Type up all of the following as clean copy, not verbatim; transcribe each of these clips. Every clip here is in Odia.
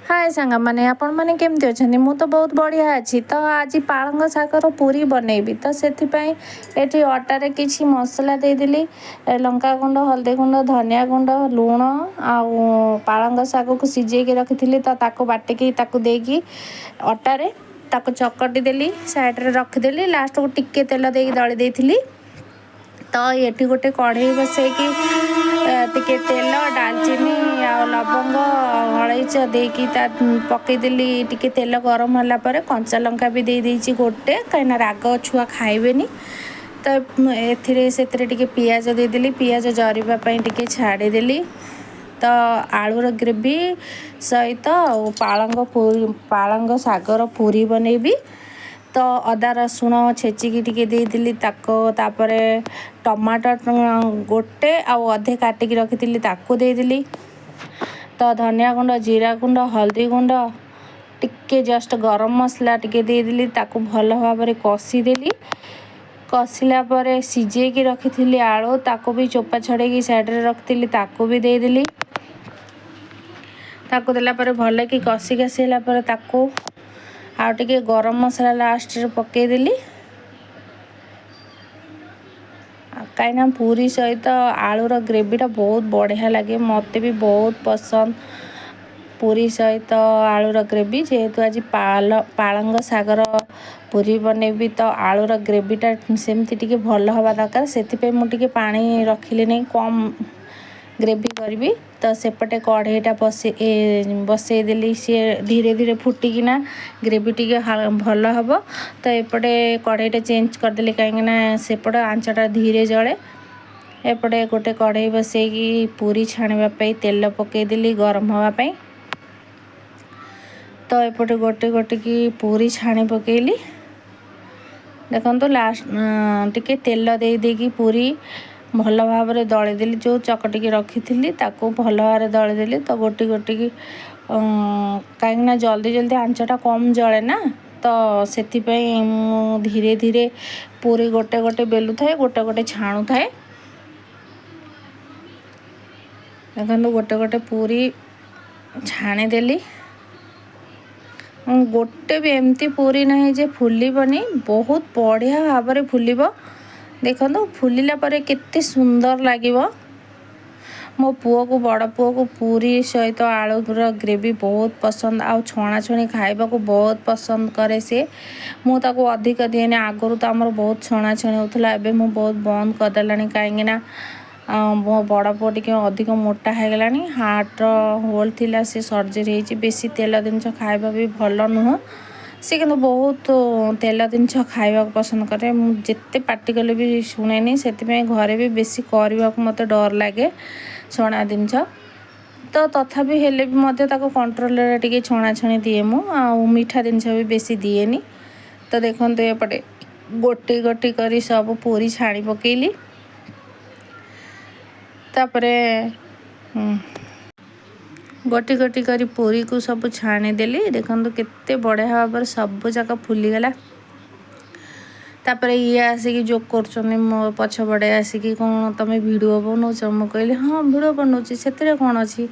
ହାଏ ସାଙ୍ଗମାନେ, ଆପଣମାନେ କେମିତି ଅଛନ୍ତି? ମୁଁ ତ ବହୁତ ବଢ଼ିଆ ଅଛି। ତ ଆଜି ପାଳଙ୍ଗ ଶାଗର ପୁରୀ ବନେଇବି। ତ ସେଥିପାଇଁ ଏଠି ଅଟାରେ କିଛି ମସଲା ଦେଇଦେଲି, ଲଙ୍କା ଗୁଣ୍ଡ, ହଳଦୀ ଗୁଣ୍ଡ, ଧନିଆ ଗୁଣ୍ଡ, ଲୁଣ ଆଉ ପାଳଙ୍ଗ ଶାଗକୁ ସିଝେଇକି ରଖିଥିଲି। ତ ତାକୁ ବାଟିକି ତାକୁ ଦେଇକି ଅଟାରେ ତାକୁ ଚକଟି ଦେଲି, ସାଇଡ଼୍ରେ ରଖିଦେଲି। ଲାଷ୍ଟକୁ ଟିକେ ତେଲ ଦେଇକି ଦଳି ଦେଇଥିଲି। ତ ଏଠି ଗୋଟେ କଢ଼େଇ ବସେଇକି ଟିକେ ତେଲ, ଡାଲଚିନି ଆଉ ଲବଙ୍ଗ, ଅଳେଇଚ ଦେଇକି ତା ପକେଇଦେଲି। ଟିକେ ତେଲ ଗରମ ହେଲା ପରେ କଞ୍ଚା ଲଙ୍କା ବି ଦେଇ ଦେଇଛି ଗୋଟେ, କାହିଁକିନା ରାଗ ଛୁଆ ଖାଇବେନି। ତ ଏଥିରେ ସେଥିରେ ଟିକେ ପିଆଜ ଦେଇଦେଲି। ପିଆଜ ଜରିବା ପାଇଁ ଟିକେ ଛାଡ଼ିଦେଲି। ତ ଆଳୁର ଗ୍ରେଭି ସହିତ ଆଉ ପାଳଙ୍ଗ ପାଳଙ୍ଗ ଶାଗର ପୁରୀ ବନେଇବି। ତ ଅଦା ରସୁଣ ଛେଚିକି ଟିକେ ଦେଇଦେଲି ତାକୁ। ତାପରେ ଟମାଟୋ ଗୋଟେ ଆଉ ଅଧେ କାଟିକି ରଖିଥିଲି, ତାକୁ ଦେଇଦେଲି। ତ ଧନିଆ ଗୁଣ୍ଡ, ଜିରା ଗୁଣ୍ଡ, ହଳଦୀ ଗୁଣ୍ଡ, ଟିକେ ଜଷ୍ଟ ଗରମ ମସଲା ଟିକେ ଦେଇଦେଲି। ତାକୁ ଭଲ ଭାବରେ କଷିଦେଲି। କଷିଲା ପରେ ସିଝେଇକି ରଖିଥିଲି ଆଳୁ, ତାକୁ ବି ଚୋପା ଛଡ଼େଇକି ସାଇଡ଼୍ରେ ରଖିଥିଲି, ତାକୁ ବି ଦେଇଦେଲି। ତାକୁ ଦେଲା ପରେ ଭଲକି କଷି କଷି ହେଲା ପରେ ତାକୁ ଆଉ ଟିକେ ଗରମ ମସଲା ଲାଷ୍ଟରେ ପକାଇଦେଲି, କାହିଁକିନା ପୁରୀ ସହିତ ଆଳୁର ଗ୍ରେଭିଟା ବହୁତ ବଢ଼ିଆ ଲାଗେ। ମୋତେ ବି ବହୁତ ପସନ୍ଦ ପୁରୀ ସହିତ ଆଳୁର ଗ୍ରେଭି। ଯେହେତୁ ଆଜି ପାଳଙ୍ଗ ଶାଗର ପୁରୀ ବନେଇବି, ତ ଆଳୁର ଗ୍ରେଭିଟା ସେମିତି ଟିକେ ଭଲ ହେବା ଦରକାର। ସେଥିପାଇଁ ମୁଁ ଟିକେ ପାଣି ରଖିଲି ନାହିଁ, କମ୍ ଗ୍ରେଭି କରିବି। ତ ସେପଟେ କଢ଼େଇଟା ବସେଇଦେଲି। ସିଏ ଧୀରେ ଧୀରେ ଫୁଟିକିନା ଗ୍ରେଭି ଟିକେ ଭଲ ହେବ। ତ ଏପଟେ କଢ଼େଇଟା ଚେଞ୍ଜ କରିଦେଲି, କାହିଁକିନା ସେପଟେ ଆଞ୍ଚଟା ଧୀରେ ଜଳେ। ଏପଟେ ଗୋଟେ କଢ଼େଇ ବସେଇକି ପୁରୀ ଛାଣିବା ପାଇଁ ତେଲ ପକାଇଦେଲି ଗରମ ହେବା ପାଇଁ। ତ ଏପଟେ ଗୋଟେ ଗୋଟେକି ପୁରୀ ଛାଣି ପକାଇଲି। ଦେଖନ୍ତୁ, ଲାଷ୍ଟ ଟିକେ ତେଲ ଦେଇ ଦେଇକି ପୁରୀ ଭଲ ଭାବରେ ଦଳିଦେଲି। ଯେଉଁ ଚକଟିକି ରଖିଥିଲି, ତାକୁ ଭଲ ଭାବରେ ଦଳିଦେଲି। ତ ଗୋଟି ଗୋଟିକି, କାହିଁକିନା ଜଲ୍ଦି ଜଲ୍ଦି ଆଞ୍ଚଟା କମ୍ ଜଳେ ନା, ତ ସେଥିପାଇଁ ମୁଁ ଧୀରେ ଧୀରେ ପୁରୀ ଗୋଟେ ଗୋଟେ ବେଲୁଥାଏ, ଗୋଟେ ଗୋଟେ ଛାଣୁଥାଏ। ଦେଖନ୍ତୁ, ଗୋଟେ ଗୋଟେ ପୁରୀ ଛାଣିଦେଲି। ଗୋଟେ ବି ଏମିତି ପୁରୀ ନାହିଁ ଯେ ଫୁଲିବନି, ବହୁତ ବଢ଼ିଆ ଭାବରେ ଫୁଲିବ। ଦେଖନ୍ତୁ, ଫୁଲିଲା ପରେ କେତେ ସୁନ୍ଦର ଲାଗିବ। ମୋ ପୁଅକୁ, ବଡ଼ ପୁଅକୁ ପୁରୀ ସହିତ ଆଳୁର ଗ୍ରେଭି ବହୁତ ପସନ୍ଦ ଆଉ ଛଣାଛଣି ଖାଇବାକୁ ବହୁତ ପସନ୍ଦ କରେ ସିଏ। ମୁଁ ତାକୁ ଅଧିକ ଦିଏନି। ଆଗରୁ ତ ଆମର ବହୁତ ଛଣାଛଣି ହେଉଥିଲା, ଏବେ ମୁଁ ବହୁତ ବନ୍ଦ କରିଦେଲାଣି, କାହିଁକିନା ମୋ ବଡ଼ ପୁଅ ଟିକେ ଅଧିକ ମୋଟା ହେଇଗଲାଣି। ହାର୍ଟର ହୋଲ୍ ଥିଲା, ସେ ସର୍ଜରୀ ହେଇଛି। ବେଶୀ ତେଲ ଜିନିଷ ଖାଇବା ବି ଭଲ ନୁହଁ। ସେ କିନ୍ତୁ ବହୁତ ତେଲ ଜିନିଷ ଖାଇବାକୁ ପସନ୍ଦ କରେ। ମୁଁ ଯେତେ ପାଟି କଲେ ବି ଶୁଣେନି। ସେଥିପାଇଁ ଘରେ ବି ବେଶୀ କରିବାକୁ ମୋତେ ଡର ଲାଗେ ଛଣା ଜିନିଷ। ତ ତଥାପି ହେଲେ ବି ମଧ୍ୟ ତାକୁ କଣ୍ଟ୍ରୋଲରେ ଟିକେ ଛଣାଛଣି ଦିଏ ମୁଁ, ଆଉ ମିଠା ଜିନିଷ ବି ବେଶୀ ଦିଏନି। ତ ଦେଖନ୍ତୁ, ଏପଟେ ଗୋଟି ଗୋଟି କରି ସବୁ ପୁରୀ ଛାଣି ପକେଇଲି। ତାପରେ ଗୋଟି ଗୋଟି କରି ପୁରୀକୁ ସବୁ ଛାଣିଦେଲି। ଦେଖନ୍ତୁ, କେତେ ବଢ଼ିଆ ଭାବରେ ସବୁ ଯାକ ଫୁଲିଗଲା। ତାପରେ ଇଏ ଆସିକି ଯୋକ୍ କରୁଛନ୍ତି ମୋ ପଛପଟେ ଆସିକି, "କ'ଣ ତୁମେ ଭିଡ଼ିଓ ବନଉଛ?" ମୁଁ କହିଲି, "ହଁ, ଭିଡ଼ିଓ ବନଉଛି, ସେଥିରେ କ'ଣ ଅଛି?"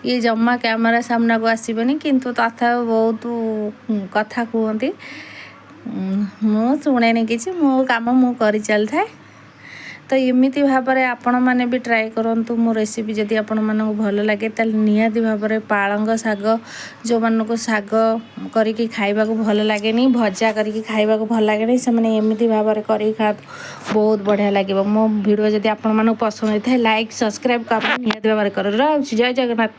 ଇଏ ଜମା କ୍ୟାମେରା ସାମ୍ନାକୁ ଆସିବନି, କିନ୍ତୁ ତଥାପି ବହୁତ କଥା କୁହନ୍ତି। ମୁଁ ଶୁଣେନି କିଛି, ମୋ କାମ ମୁଁ କରି ଚାଲିଥାଏ। ତ ଏମିତି ଭାବରେ ଆପଣମାନେ ବି ଟ୍ରାଏ କରନ୍ତୁ। ମୋ ରେସିପି ଯଦି ଆପଣମାନଙ୍କୁ ଭଲ ଲାଗେ, ତାହେଲେ ନିହାତି ଭାବରେ ପାଳଙ୍ଗ ଶାଗ, ଯେଉଁମାନଙ୍କୁ ଶାଗ କରିକି ଖାଇବାକୁ ଭଲ ଲାଗେନି, ଭଜା କରିକି ଖାଇବାକୁ ଭଲ ଲାଗେନି, ସେମାନେ ଏମିତି ଭାବରେ କରିକି ଖାଆନ୍ତୁ, ବହୁତ ବଢ଼ିଆ ଲାଗିବ। ମୋ ଭିଡ଼ିଓ ଯଦି ଆପଣମାନଙ୍କୁ ପସନ୍ଦ ହେଇଥାଏ, ଲାଇକ୍, ସବସ୍କ୍ରାଇବ୍, କମେଣ୍ଟ ନିହାତି ଭାବରେ କର। ରହୁଛି, ଜୟ ଜଗନ୍ନାଥ।